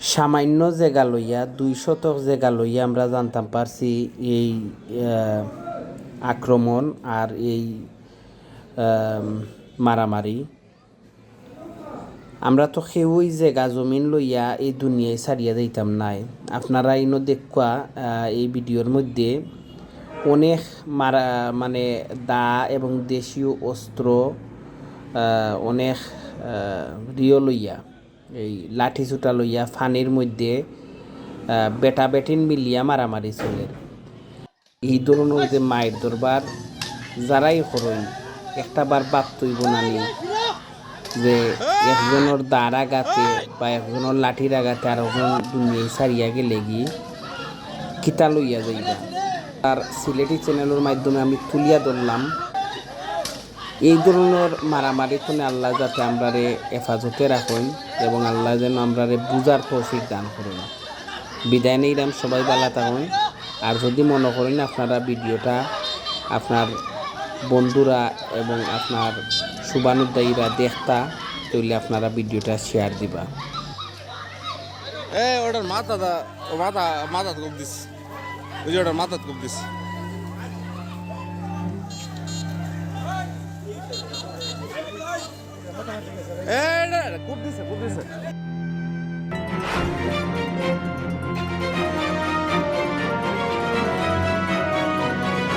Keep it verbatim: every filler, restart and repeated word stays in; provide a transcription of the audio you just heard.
সামান্য জাগা লইয়া, দুই শতক জাগা লইয়া আমরা জানতাম পারছি এই, আহ, আক্রমণ আর এই, আহ, মারামারি। আমরা তো কেউই জাগা জমিন লইয়া এই দুনিয়ায় ছাড়িয়া যাইতাম নায়। আপনারা ইনো দেখুয়া, আহ, এই ভিডিওর মধ্যে অনেক মারা, মানে, দা এবং দেশীয় অস্ত্র, আহ, অনেক, আহ, রিও লইয়া, এই লাঠি-ছোটা লইয়া পানির মধ্যে, আহ, বেটা-বেটিন মিলিয়া মারামারি চলের। এই ধরনর যে মাইর দরবার যারাই করইন, একটা বার ভাবতে অইবো না নি যে একজনর দার আঘাতে বা একজনর লাঠির আঘাতে আরকজন দুনিয়ায় ছাড়িয়া গেলেগি কিতা লইয়া যাইবা। আর সিলেটি চ্যানেলর মাধ্যমে আমি তুলিয়া ধরলাম, এই ধরনর মারামারি থনে আল্লায় যাতে আমরারে হেফাজতে রাখইন এবং আল্লায় যেন আমরারে বুঝার তৌফিক দান করইন। বিদায় নেইরাম, সবাই ভালা থাকইন। আর যদি মনো করইন আপনারা ভিডিওটা আপনার বন্ধুরা এবং আপনার শুভানুধ্যায়ীরা দেখতা, তাইলে আপনারা ভিডিওটা শেয়ার দিবা। এ, ওটার মাথা দা, ও মাথা, মাথা খুব দিস। ওই যে ওটার মাথা খুব দিস। এ, এটা, এটা খুব দিছে, খুব দিছে।